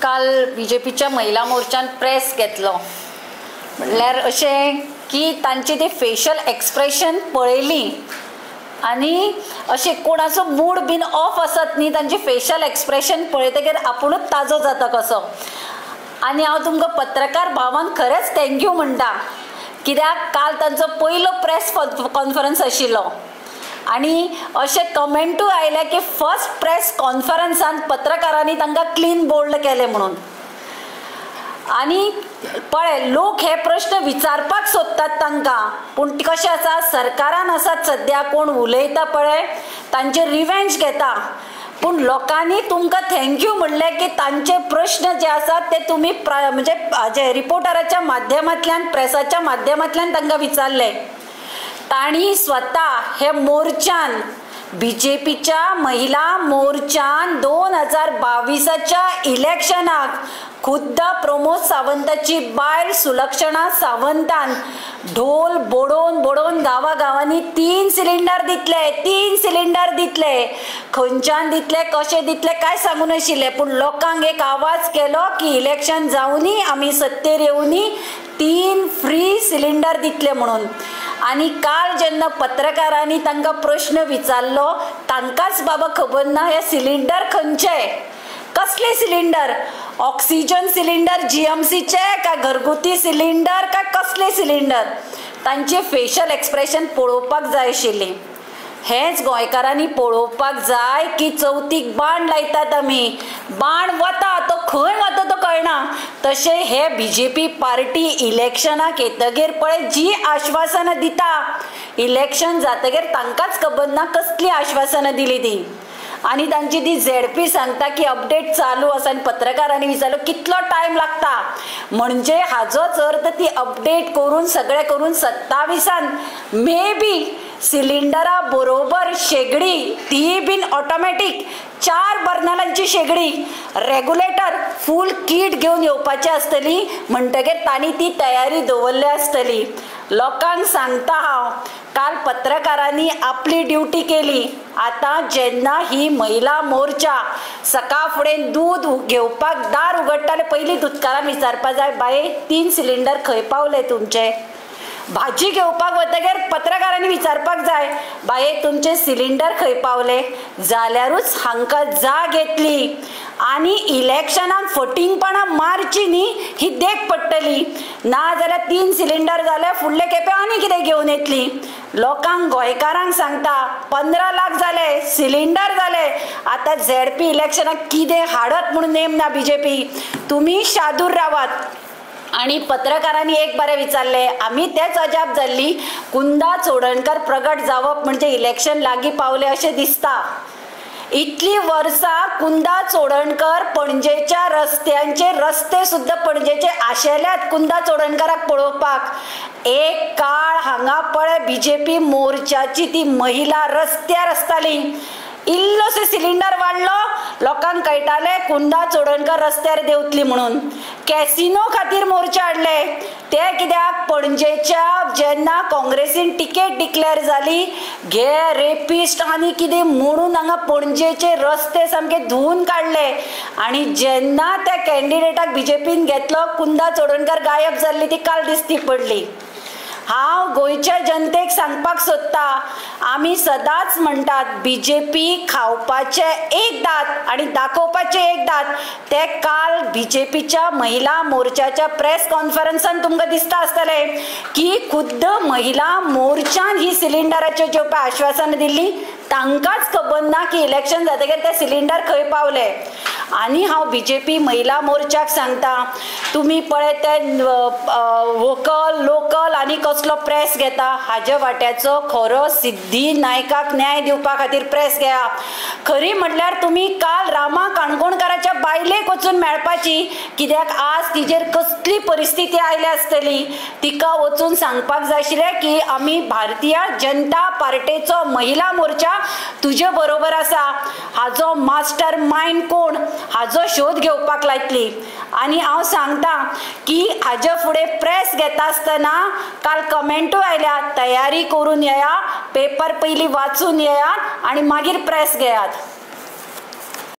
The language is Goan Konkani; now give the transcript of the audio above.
काल बीजेपीच्या महिला मोर्चान प्रेस घेतलो म्हणल्यार अशें की तांची ती फेशियल एक्सप्रेशन पळयली आनी अशें कोणाचो मूड बीन ऑफ आसत न्ही, तांची फेशियल एक्सप्रेशन पळयतकीर आपुणूच ताजो जाता कसो. आनी हांव तुमकां पत्रकार भावांक खरेंच thank you म्हणटा, कित्याक काल तांचो पयलो प्रेस कॉन्फरन्स आशिल्लो आनी अशें कमेंटूय आयले की फर्स्ट प्रेस कॉन्फरन्सान पत्रकारांनी तांकां क्लीन बोल्ड केलें म्हणून. आनी पळय लोक हे प्रश्न विचारपाक सोदतात तांकां, पूण कशें आसा सरकारान आसात सद्या कोण उलयता पळय तांचेर रिवेंज घेता, पूण लोकांनी तुमकां thank you म्हणलें की तांचे प्रश्न जे आसात ते तुमी म्हणजे जे रिपोर्टराच्या माध्यमांतल्यान प्रेसाच्या माध्यमांतल्यान तांकां विचारले. तांणी स्वता हे मोर्चान बीजेपीच्या महिला मोर्चान 2022च्या इलेक्शनाक खुद्द प्रमोद सावंताची बायल सुलक्षणा सावंतान ढोल बडोवन बडोवन गांवागांवांनी 3 सिलिंडर दितले, 3 सिलिंडर दितले, खंयच्यान दितले कशें दितले काय सांगू नाशिल्लें, पूण लोकांक एक आवाज केलो की इलेक्शन जावनी आमी सत्तेर येवनी 3 फ्री सिलिंडर दितले म्हणून. आनी काल जेन्ना पत्रकारांनी तांकां प्रश्न विचारलो तांकांच बाबा खबर ना हे सिलिंडर खंयचे, कसले सिलिंडर, ऑक्सिजन सिलिंडर जीएमसीचे काय घरगुती सिलिंडर काय कसले सिलिंडर, तांचे फेशियल एक्सप्रेशन पळोवपाक जाय आशिल्ली. हेंच गोंयकारांनी पळोवपाक जाय की चवथीक बाण लायतात आमी, बाण वता तो खंय वता तो कळना. तशें हे बीजेपी पार्टी इलेक्शनाक येतगीर पळय जी आश्वासनां दिता, इलेक्शन जातगीर तांकांच खबर ना कसली आश्वासनां दिली ती. आनी तांची ती झेडपी सांगता की अपडेट चालू आसा आनी पत्रकारांनी विचारलो कितलो टायम लागता, म्हणजे हाजोच अर्थ ती अपडेट करून सगळें करून 27 मे बी सिलिंडरा बरोबर शेगडी, ती बीन ऑटोमॅटीक 4 बर्नरांची शेगडी, रेगुलेटर फूल कीट घेवन येवपाची आसतली, म्हणटकीर तांणी ती तयारी दवरल्या आसतली. लोकांक सांगता हांव, काल पत्रकारांनी आपली ड्युटी केली. आतां जेन्ना ही महिला मोर्चा सकाळ फुडें दूद घेवपाक दार उगडटाले, पयलीं दुदकारान विचारपा जाय, बाये 3 सिलिंडर खंय पावले तुमचे? भाजी घेवपाक वतगीर पत्रकारांनी विचारपाक जाय, बाये तुमचे सिलिंडर खंय पावले? जाल्यारूच हांकां जाग येतली आनी इलेक्शनाक फटींगपणां मारची न्ही ही देख पडटली. ना जाल्यार 3 सिलिंडर जाल्यार फुडले खेपे आनी कितें घेवन येतली. लोकांक गोंयकारांक सांगता 15 लाख जाले सिलिंडर जाले, आतां झेडपी इलेक्शनाक कितें हाडत म्हणून नेम ना बीजेपी. तुमी शादूर रावात. आनी पत्रकारांनी एक बरें विचारलें, आमी तेच अजाप जाल्ली, कुंदा चोडणकर प्रगट जावप म्हणजे इलेक्शन लागीं पावलें अशें दिसता. इतली वर्सां कुंदा चोडणकर पणजेच्या रस्त्यांचेर, रस्ते सुद्दां पणजेचे आशेल्यात कुंदा चोडणकराक पळोवपाक. एक काळ हांगा पळय बीजेपी मोर्चाची ती महिला रस्त्यार आसताली, इल्लोसो सिलिंडर वाडलो लोकांक कळटालें कुंदा चोडणकर रस्त्यार देंवतली म्हणून. कॅसिनो खातीर मोर्चा हाडले ते कित्याक, पणजेच्या जेन्ना काँग्रेसीन तिकेट डिक्लेअर जाली, घे रेपिस्ट आनी कितें म्हणून हांगा पणजेचे रस्ते सामके धुवून काडले. आनी जेन्ना त्या कॅन्डिडेटाक बीजेपीन घेतलो, कुंदा चोडणकर गायब जाल्ली ती काल दिसती पडली. हांव गोंयच्या जनतेक सांगपाक सोदता, आमी सदांच म्हणटात बीजेपी खावपाचे एक दांत आनी दाखोवपाचे एक दांत, ते काल बीजेपीच्या महिला मोर्चाच्या प्रेस कॉन्फरन्सान तुमकां दिसता आसतलें की खुद्द महिला मोर्चान ही सिलिंडराच्यो ज्यो पळय आश्वासनां दिल्लीं तांकांच खबर ना की इलेक्शन जातकीर ते सिलिंडर खंय पावले. आनी हांव बीजेपी महिला मोर्चाक सांगता, तुमी पळय ते वोकल लोकल आनी कसलो प्रेस घेता, हाजे वाट्याचो खरो सिद्धी नायकाक न्याय दिवपा खातीर प्रेस घेया. खरी म्हटल्यार तुमी काल रामा काणकोणकाराच्या बायलेक वचून मेळपाची, कित्याक आज तिजेर कसली परिस्थिती आयल्या आसतली, तिका वचून सांगपाक जाय आशिल्लें की आमी भारतीय जनता पार्टेचो महिला मोर्चा तुजे बरोबर आसा, हाजो मास्टर मायंड कोण हाजो शोध घेवपाक लायतली. आनी हांव सांगता की हाजे फुडें प्रेस घेता आसतना काल कमेंटूय आयल्या, तयारी करून येया, पेपर पयलीं वाचून येयात आनी मागीर प्रेस घेयात.